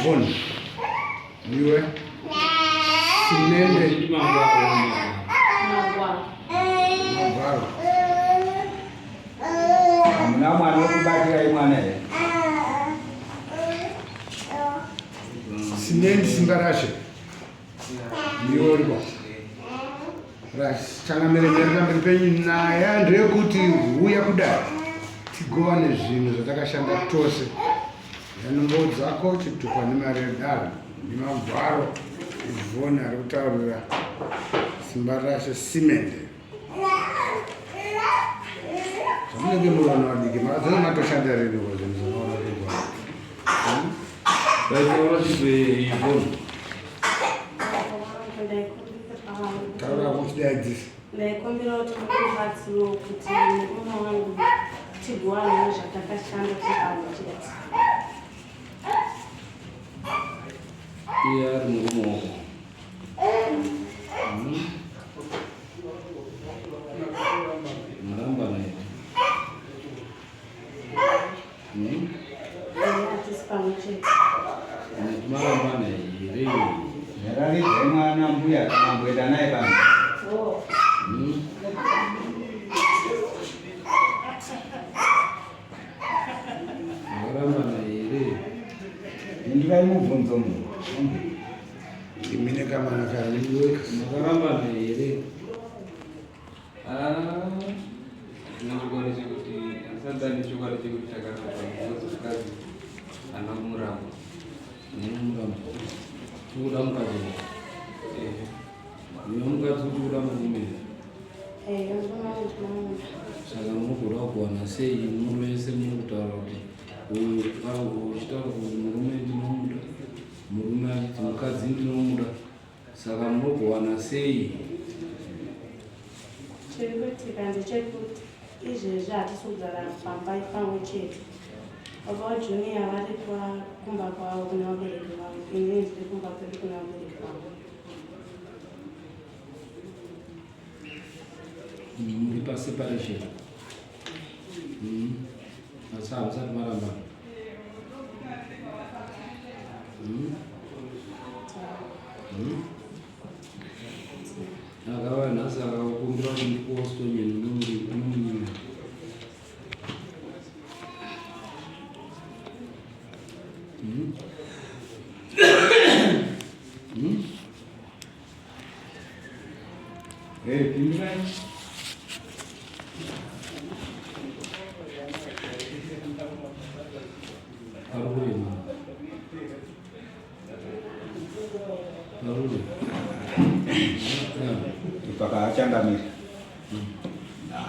Yvonne. Niwe. Simende. Magwaro. Hamuna mwana wekubatirai mwana here? Sinendi Simbarashe. Ndiwe uripo. Right, changamire mberi pamberi penyu nyaya ndeyekuti huya kudai tigovane zvinhu zvatakashanda tose. Yanumbo dzako chitupa nemari yedare nemagwaro Yvonne ari kutaurira Simbarashe Simende. Zvamunenge muri vana vadiki makazenge matoshanda rini ko zvinhu zvamaona kuigona? Taura kuchidaidzisa. Ndaikumbira kuti mubatsiro kuti murume wangu tigowane zvatakashanda tiri chete. Iye ari murume wako. Maramba naye. Hatisi pamwe chete. Maramba naye here? Nyararidzai mwana mbuya kana mboenda naye pano. Oh. Maramba naye here? Pindurai mubvunzo munhu. Imi nekamwana kariwe. Makarambana here? Ah, ndine chokwadi chekuti handisati ndane chokwadi chekuti takaramba because mukadzi haana kumuramba. Muramba. Tikuda mukadzi wako. Eh, Iwe mukadzi kuti kuda murume here? Eh, murume wangu ndinomuda. Saka munogoda kuwana sei muri wese muri kutaura kuti uyu uchitaura kuti murume ndinomuda, murume achiti mukadzi ndinomuda. Saka munogowana sei? Chiri kuitika ndechekuti izvezvi hatisi kugara pamba pamwe chete. Baba vaJunior vari kumba kwavo kuna vabereki vavo, inini ndiri kumba kwedu kuna vabereki vangu. Muri paseparation. Asi hamusati marambana. Akava nhasi akakumbira kuti ndipuwe stonyeni unomunyima. Eh, pindurai. Parure mama. Parure. Ipaka achangamire.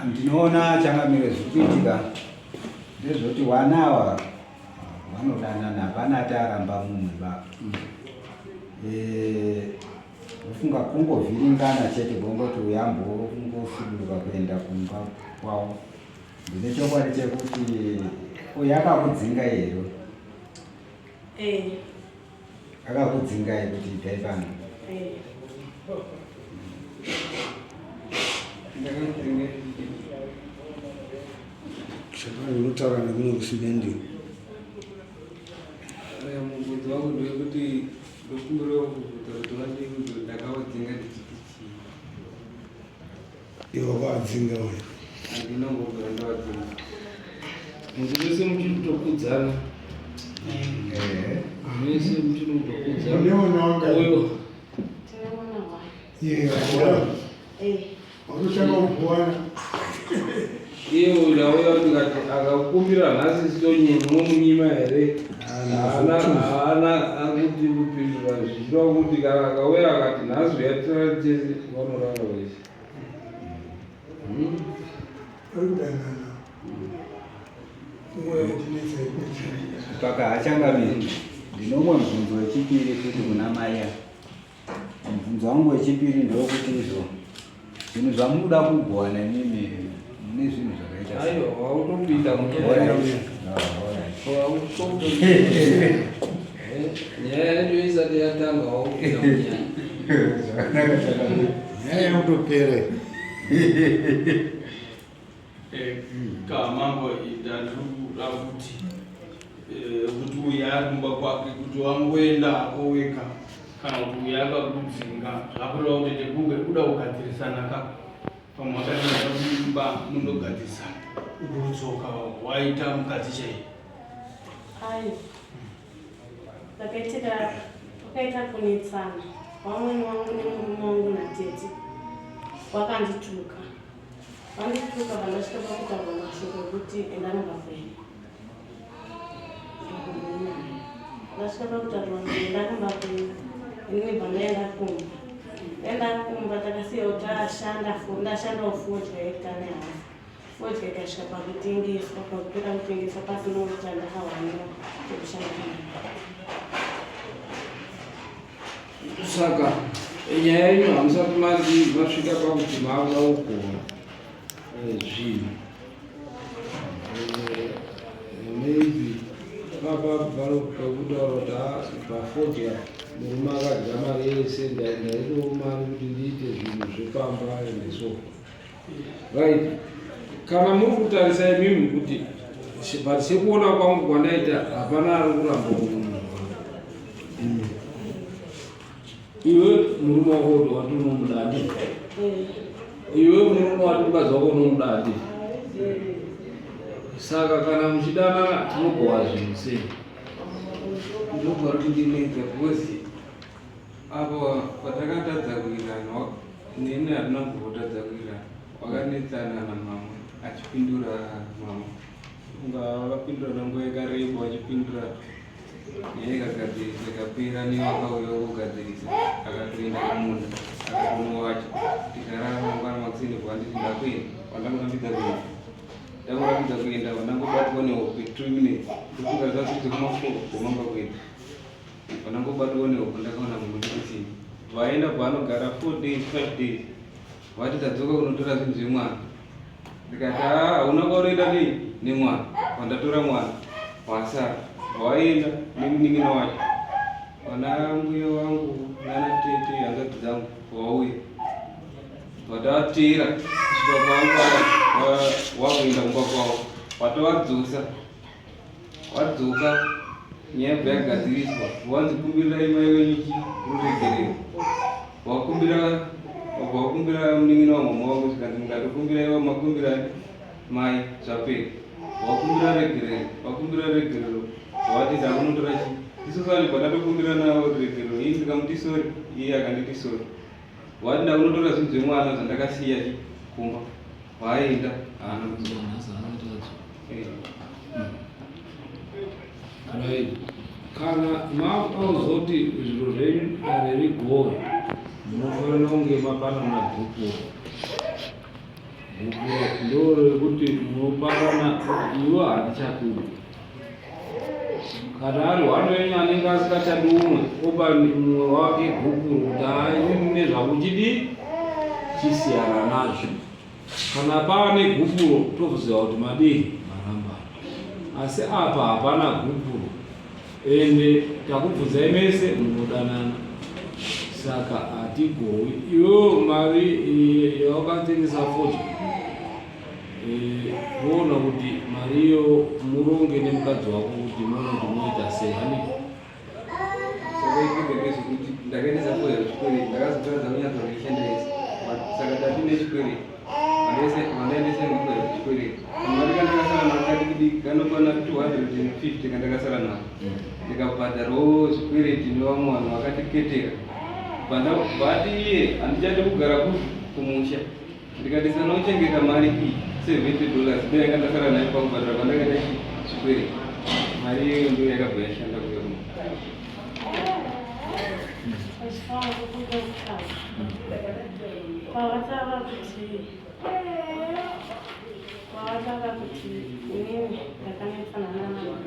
Ndinoona achangamire zviri kuitika ndezvekuti wana awa vanodanana hapana ati aramba mumwe baba. Eh, Ndofunga kungovhiringana chete bongoti uyambokungosuduruka kuenda kumba kwavo. Ndine chokwadi chekuti uyu akakudzinga here? Eh. Akakudzingai kuti ibvai pano? Eh. Ndakakudzinga. Shamwari unotaura nekumwe kusimendi. Mubvunzo wangu ndewekuti Ndokumbirawo kubvunza kuti vandiudze kuti ndakavadzinga ndichiti chii. Iwe wakavadzinga uyu. Handina kumbobvira ndavadzinga. Munhu wese muchiri kutokudzana. Mese muchiri kutokudzana. Uneona wanga. Uyo. Tinoona wa. Iye yeah. Eh. Wakushaka kuona. Iye uyu auya ndikati akakumbira nhasi sitonye munomunyima here? Haana haana akuti kupindura zvichireva kuti kana akauya akati nhasi uya tirare tese vanorara vese. Vari kudanana. Nguva yatinetsa yekuti. Saka hachangamiri. Ndinomwe mubvunzo wechipiri futi kuna mai ava. Mubvunzo wangu wechipiri ndewekuti izvo zvinhu zvamunoda kugowana imimi mune zvinhu zvakaita sei? Aiwa wautopinda munyaya. Alright. Ah, alright. Wautopinda. Nyaya yacho isati yatanga waupinda munyaya. Zvakanaka zvakanaka. Nyaya yakutopera. Kamambo ndandikuda kuti Eh, kuti uyu ari kumba kwake kuti wangoenda hako wega kana kuti uyu akakudzinga zvakureva kuti tekunge kuda kugadzirisana ka pamwe wakatanga kumba mundogadzirisana ugotsoka waita mukadzi chaiye. Ai, zvakaitika kwakaita kunetsana vamwene wangu nemurume wangu natete wakandituka vandituka vandasvika pakutaura mashoko ekuti enda kumba kwenyu. Ndasvika pakutaura kuti enda kumba kwenyu, inini bva ndaenda kumba. Ndaenda kumba takasiyawo tashanda, ndashandawo fodya yekutane hafu. Fodya ikasvika pakutengeswa, pakupera kutengeswa pasina kuti chandakawanira chekushanda nayo. Saka nyaya yenyu hamusati mati masvika pakuti maakuda kugona zvinhu. Maybe papa pekutaura kuti pafodya murume akadya mari yese, ndaitowo mari kuti ndiite zvinhu zvepamba and so right. Kana muri kutarisa imimi kuti, but sekuona kwangu kwandaita, hapana ari kuramba munhu. Iwe murume wako kuti wati unomuda adi, iwe murume wati mukadzi wako unomuda adi. Saka kana muchidanana tinogowa zvinhu sei? Ndobva kundinetsa because apo patakatadza kuirana neni hatina kumbotadza kuirana. Wakanetsana namama achipindura mama, unga vakapindura nanguva yakareba vachipindura, nyaya ikagadzirisa ikapera. Newakauya kugadzirisa akatoenda kumunda akatonowacha. Tikarara mangwana makuseni bva nditi ndakuenda, wandangorambidza kuenda, ndangorambidza kuenda, vandangobatwa nehope 2 minutes. Ndofunga zvasvitse kuma4 komamba kuenda, vandangobatwa nehope. Ndakaona munhu kuti vaenda paanogara 4 days, 5 days, vati tadzoka kunotora zvinhu zvemwana. Ndikati haa, hauna kwaunoenda nei nemwana. Wandatora mwana wasara, waenda nemunin'ina wacho, vana mbuya wangu nana tete, hanzvadzi dzangu wauya, vatavatera kusvika kwangu wakuenda kumba kwavo, watovadzosa. Wadzoka, nyaya yabva yagadziriswa. Wanzi kumbirirai mai wenyu chi ruregerero. Wakumbira, wabva wakumbira munin'ina wamama wangu, zvikanzi mukatokumbira ivo makumbira mai, zvapera. Wakumbira regerero, wakumbira regerero, wati ndakunotora chi isusu vanhu patatokumbira navo regerero. Ini ndikamuti sorry, iye akanditi sorry. Wati ndakunotora zvinhu zvemwana zvandakasiya chi kumba. Waenda, haana kudzoka. Eh. Right. Kana mauzoti zviro zvenyu dare rigowe, munofanira kunge mapanana gupuro. Gupuro ndo rekuti munopanana iwe handichakudi. Kana ari hwano wenyu anenge asikachadi umwe, opa mumwe wake gupuro kuti haini nezvakuchidi chisiyana nazvo. Kana paane gupuro toziva kuti madii marambana, asi apa hapana gupuro, ende takubvunzai mese munodanana, saka hatigowi. Iwewo mari yawakatengesa fodya, voona kuti mari iyo muronge nemukadzi wako kuti muone kuti munoita sei hani. Zvakaitika ndezvekuti ndakaendesa fodya kuchikwereti, ndakazotadza kunyatsokuishanda yese. Saka tatine chikwereti, vandaendesa fodya kuchikwereti, kamari kandakasara nako kadikidiki kanokwana 250 kandakasara nako, ndikabhadharawo zvikwereti nevamwe vanhu vakatiketera. Bvati iye handichadi kugara kumusha. Ndikati sanochengeta mari iyi, $70 ndo yanga ndasara nayo pakubhadhara kwandakaita chikwereti. Mari iyoyo ndo yakabva yashanda kuya kuno. Pachifamba kubuda kutaura pawataura kuti inini ndakanetsana namama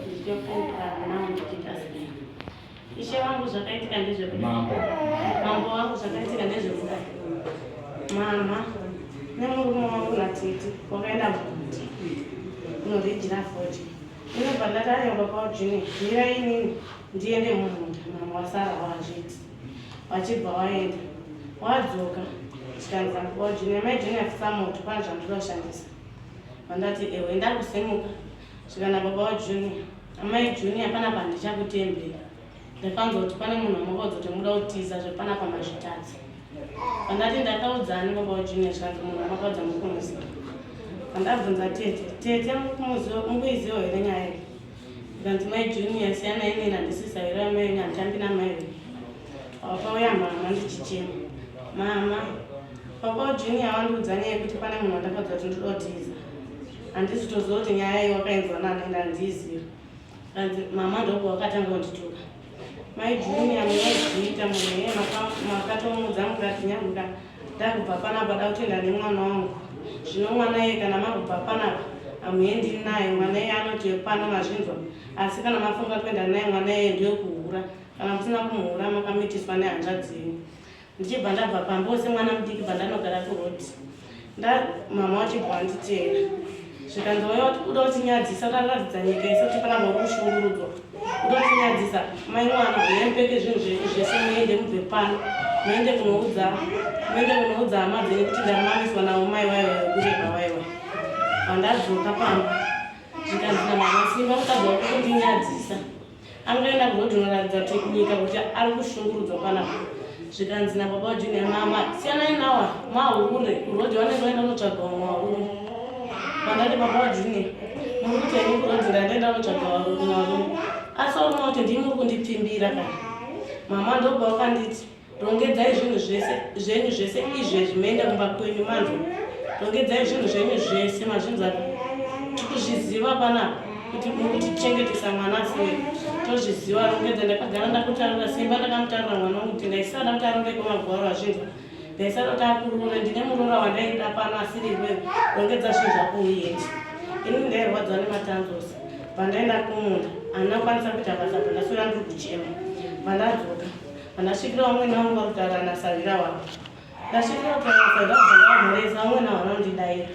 ndichitokuukana navo ndichiita sei. Ishe wangu, zvakaitika ndezvekuti, mambo wangu, zvakaitika ndezvekudai. Mama nemurume wangu natete wakaenda mumuti kunorijira fodya. Inobva ndati aiwa, baba waJunior, mirai inini ndiende mumunda, mama wasara wazviti. Vachibva waenda, wadzoka, chikanzi baba waJunior, mai Junior pfisa moto, pane zvandinoda kushandisa. Vandati ewe ndakusimuka, zvikana baba waJunior. Amai Junior panapa handichakutembei. Ndakanzwa kuti pane munhu wamakaudza kuti muda kutiza zvepanapa mazvitadza. Pandati ndakaudza ani baba waJunior zvikanzi munhu wamakaudza muri kumuziva. Pandabvunza tete, tete mukuiziva here nyaya iyi? Zvikanzi mai Junior siyanai neni handisi sahwira wamai wenyu handitambi namai wenyu. Pakauya mama ndichichema. Mama, baba waJunior wandiudza nyaya yekuti pane munhu wandakaudza kuti ndoda kutiza. Handisi kutoziva kuti nyaya iyi wakainzwa nani ende handiizivi. Kanzi mama ndoko wakatanga kundituka. Mai Junior munozviita munhu iye makatomuudza mukati nyanguka ndakubva panapa da kutoenda nemwana wangu. Zvino mwana iye kana makubva panapa hamuendi naye mwana iye anoti pano mazvinzwa asi kana mafunga kuenda naye mwana iye ndiyo kuhura kana musina kumuhura makamitiswa nehanzvadzi yenyu. Ndichibva ndabva pamba semwana mudiki bva ndanogara kuroad nda mama wachibva wanditeera zvikanzi waiva uda kutinyadzisa utaratidza nyika yese kuti panapa uri kushungurudzwa uda kutinyadzisa mai mwana uyai mupfeke zvinhu zvenyu zvese muende mubve pano muende kunoudza muende kunoudza hama dzenyu kuti ndamamiswa navo mai waiwa wekureba waiwa pandadzoka pamba zvikanzi namama simba mukadzi wako kundinyadzisa Angaenda kuroad unoratidza kuti nyika kuti ari kushungurudzwa panapa. Zvikanzi nababa waJunior mama siyanai nawa mahure kuroad vanenge vaenda kunotsvaga vamwe varume. Pandati baba waJunior muri kuti henyu kuroad ndandaenda kunotsvaga varume varume asi varume vacho ndimi muri kundipfimbira kana. Mama ndobva vakanditi Rongedzai zvinhu zvese zvenyu zvese izvezvi moenda kumba kwenyu manzwa. Rongedzai zvinhu zvenyu zvese mazvinzwa. Tikuzviziva panapa kuti mukutichengetesa mwana asi wedu. Tozviziva rongedza ndakagara ndakutaurira Simba ndakamutaurira mwana wangu kuti ndaisada kuti aronge kwemagwaro azvinzwa. Ndaisada kuti akurure ndine muroora wandaida pano asiri iwewe. Rongedza zvinhu zvako uende. Ini ndairwadziwa nematanzosi. Pandaenda kumunda handina kukwanisa kuita basa pandaswera ndiri kuchema. Pandadzoka Pandasvikira vamwene vangu vari kutaura nasahwira wavo. Ndasvikira kutaura nasahwira wavo ndavamhoresa vamwene avo vanondidaira.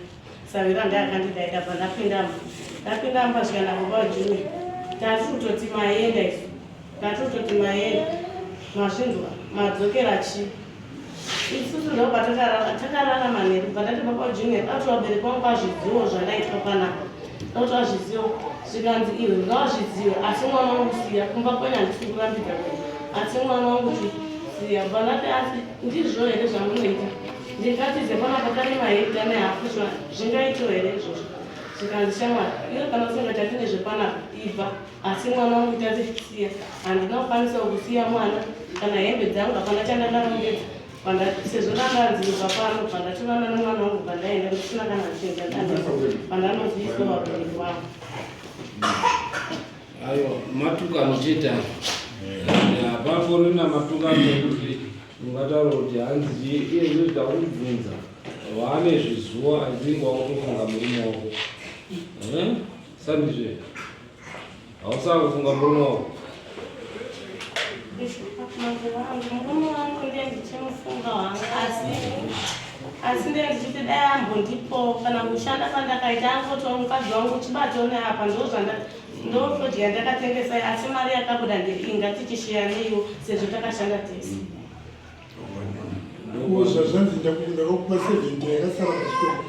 Sahwira ndiye akandidaira bva ndapinda mba. Ndapinda mba svika nababa vaJunior. Tati kutoti maenda isu. Tati kutoti maenda. Mazvinzwa madzokera chii? Isusu ndo patakarara takarara manheru bva ndati baba vaJunior ati vabereki vangu vazvizivo zvandaitwa panapa. Ati vazvizivo zvikanzi iwe ngavazvizive asi mwana wangu siya kumba kwenyu handisi kurambidza kuenda asi mwana wangu siya vanati asi ndizvo here zvamunoita ndingatize panapa pane mahekita nehafu zvingaitwa here izvozvo zvikanzi shamwari iwe kana usingachati nezvepanapa ibva asi mwana wangu tati siya handina kukwanisawo kusiya mwana kana hembe dzangu hapana chandakarongedza Sezvo ndanga ndibva pano bva ndatovana nemwana wangu bva ndaenda ndisina kana chinhu chandandisa pandanoziiswa vabereki vangu. Ayo matukano chete ayo. Hapaforina matukano ekuti ungataura kuti hanzi iye zvino ndakubvunza waane zvizuwa I think wakutofunga murume wako. Eh? Sandizve. Hausava kufunga murume wako. Murume wangu ndiye ndichimufunga wangu asi asi ndiye ndichiti dai ambondipo kana kushanda kwandakaita angotiwo mukadzi wangu chibatawo neapa ndozvanda ndofodya ndakatengesa asi mari yakabuda ndeinga tichishiyaneiwo sezvo takashanda tese. Zvazvanzi ndakakupa 70 yakasara pachikoro.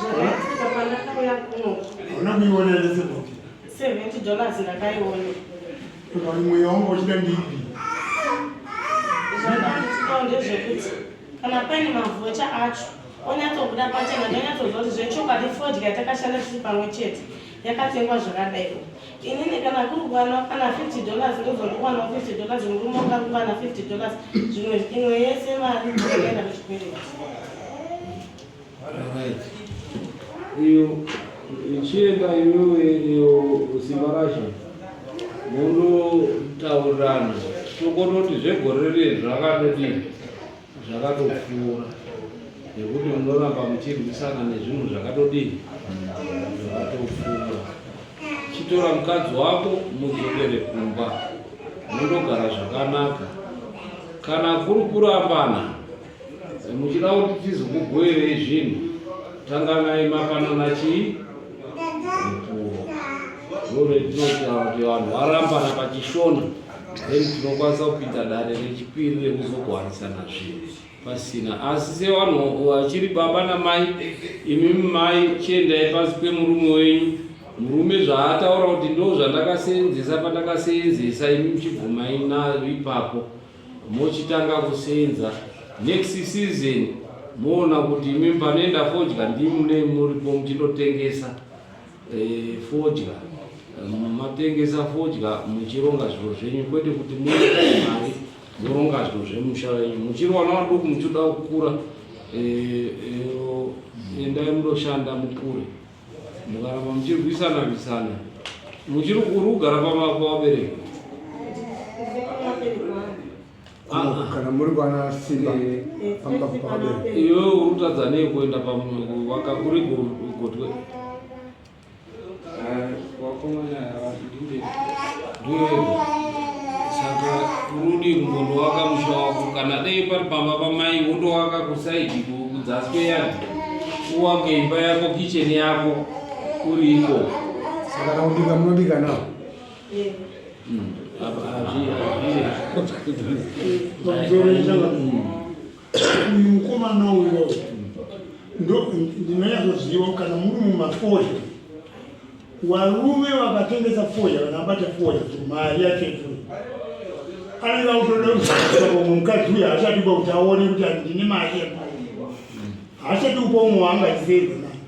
Zvakaitika pandakauya kuno. Hauna kuiona here 70? 70 dollars ndakaiona. Saka imwe yaunga uchida ndeipi? Zvandaiitikawo ndezvekuti kana paine mavhocha acho onyatsobuda pachena ndonyatsoziva kuti zvechokwadi fodya takashanda tiri pamwe chete yakatengwa zvakadaiwo. Inini kana kuri kuwana kana 50 dollars ndozondowanawo 50 dollars murume wangu ari kuwana 50 dollars zvimwe imwe yese mari inoenda kuchikwereti. Right. Iyo ichienda iwewe iyo simba racho munotaurirana tokototi zvegore riri zvakatodii zvakatopfuura nekuti munoramba muchirwisana nezvinhu zvakatodii zvakatopfuura chitora mukadzi wako mudzokere kumba mundogara zvakanaka kana kuri kurambana muchida kuti tizokugoverei zvinhu tanganai mapanana chii mupuro ndoretinotaura kuti vanhu varambana pachishona then tinokwanisa kupinda dare rechipiri rekuzogowanisana zvinhu pasina asi sevanhu vachiri baba namai imimi mai chiendai pasi pemurume wenyu Murume zvaataura kuti ndo zvandakaseenzesa pandakaseenzesa, imi muchibvumai nayo ipapo, mochitanga kuseenza next season, moona kuti imi panoenda fodya ndimune muripo muchindotengesa fodya, matengesa fodya muchironga zviro zvenyu, kwete kuti muine mari moronga zviro zvemusha wenyu muchiri wana waduku muchida kukura. Endai mundoshanda mukure. Mukaramba muchirwisana rwisana, muchiri uri kugara pavabereki. Kana muri kwana Simba pamba pavabereki. Iwe uri kutadza nei kuenda pavaka kuri gotwe? Vakomana ndinde. Ndiwega, saka urudi kumbondowaka musha wako. Kana dei pari pamba pamai, wondowaka kusaidi kudzasi kweyadhi, uwake imba yako, kicheni yako uri ikoko. Saka kana kubika munobika nawo? Hazvi. Uyu mukomana uyo ndo ndinonyatsoziva, kana muri mumafodya, varume vakatengesa fodya, kana abata fodya, mari yacho iyoyo anenge akutoda kuzoa umwe mukadzi uyo. Haachadi kupa kuti aone kuti ndine mari, haachadi kupa umwe waanga achiseedza naye.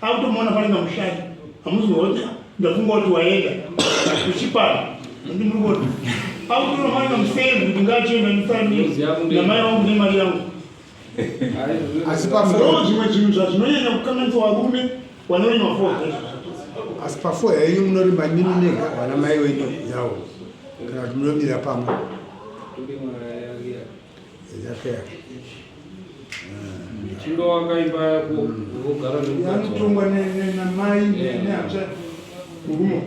Akutomuona panenge mushandi, hamuziva kuti ndafunga kuti waenda kuchipara, ndi muri kuona akutoona panenge musenzi kuti ngachienda ndisani namai vangu nemari yangu. Asi Ndo zvimwe zvinhu zvazvinonyanya kukanganisa varume vanorima fodya izvozvo. Asi pafodya yenyu munorima mimi nega, vana mai wenyu yawo, kana kuti munomira pamwe? Torima yake. Yake yake. Chindowaka imba yako wogara nemukadzi wako. Anotongwa namai nehanzvadzi murume.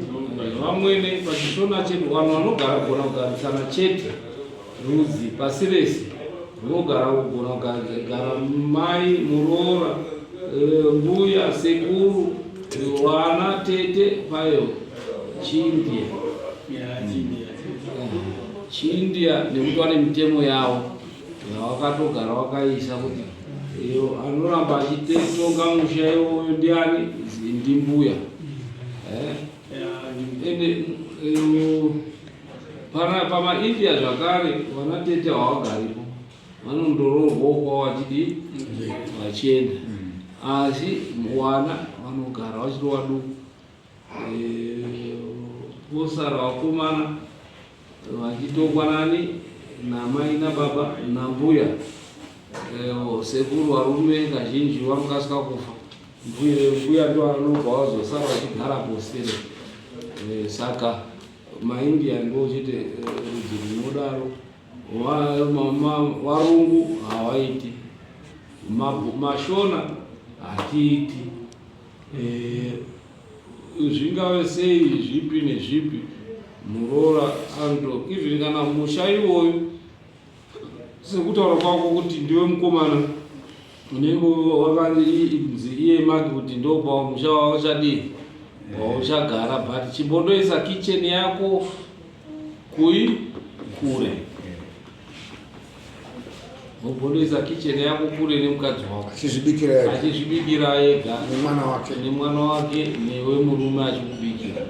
Vamwene pachishona chedu vanhu vanogara kugona kugarisana chete. Rudzi pasi rese runogara kugona kugara mai, muroora, mbuya, sekuru, vana, tete payo. ChiIndia, ChiIndia, nekuti vane mitemo yavo yawakatogara wakaisa kuti iyo anoramba achitonga musha iwoyo ndiani? Ndimbuya. Ende pana pamaIndia zvakare vana tete havagaripo, vanondoroorwawo kwavo vachidii, vachienda, asi wana vanogara vachiri waduku. Vosara vakomana vachitongwa nani? Namai nababa nambuya. Sekuru varume kazhinji vanokasika kufa, mbuya ndo anobva vazosara vachigara posere. Saka maIndia ndo chete rudzi runodaro. Varungu havaiti, Mashona hatiiti. Zvingave sei, zvipi nezvipi, muroora anoto even kana musha iwoyo, sekutaura kwako kuti ndiwe mukomana unenge wakanzi iye maki kuti ndopa musha wauchadii, wauchagara, but chimbondoisa kitchen yako kui kure, wobondoisa kitchen yako kure nemukadzi wako. Achizvibikira ega. Achizvibikira ega. Nemwana wake. Nemwana wake, newe murume achikubikira.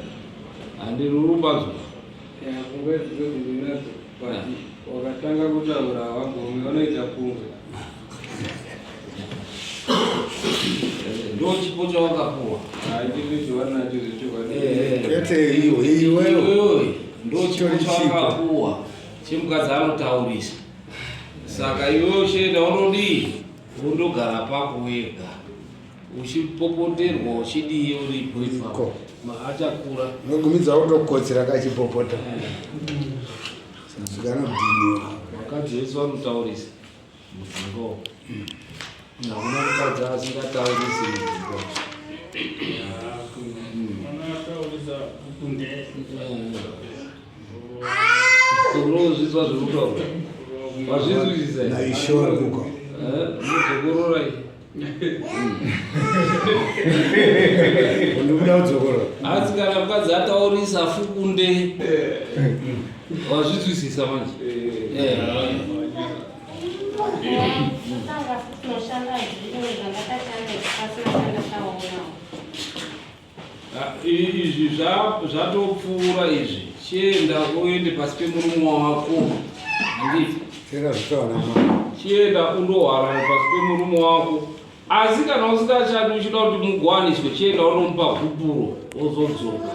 Handirurumbadzo. Pfungwa idzodzo ndinadzo, but wakatanga kutaura wagumi vanoita pfungwa. Ndo chipo chawakapuwa. Haindizvo chavanacho zvechokwadi. Kwete iwe, iwewe. Iwewe ndo chipo Chitori chipo. chawakapuwa chemukadzi anotaurisa. Saka iwewe uchienda unodii, undogara pako wega uchipopoterwa, uchidii, uripo ipapo. Iko. Achakura. Unogumidza kutokotsera kachipopota zvikanodhiniwa. Vakadzi vese vanotaurisa mudzimba umu. Hakuna mukadzi asingataurisi mudzimba umu. Vanotaurisa kunde. Unozvizwa zviri kutaura, wazvizwisisa here? Naishori kuko. Unodzokorora iyi. Ndikuda kudzokorora. Asi kana mukadzi ataurisa fukunde, wazvizwisisa manje? Tanga tinoshanda zvimwe zvandakashanda pasina chandakaonawo. Ah, Izvi zvatopfuura izvi. Chienda uende pasi pemurume wako. Handiti? Chienda undohwarana pasi pemurume wako. Asi kana usingachadi uchida kuti mugwaniswe, chienda unomupa gupuro wozodzoka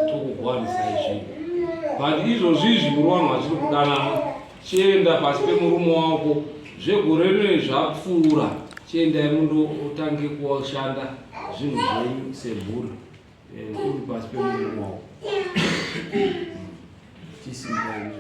tokugwanisa izvi. But izvozvi izvi muri vanhu vachiri kudanana. Chienda pasi pemurume wako. Zvegore rino zvapfuura. Chiendai mundotange kushanda zvinhu zvenyu semhuri. Eh, uri pasi pemurume wako. Chisimbai.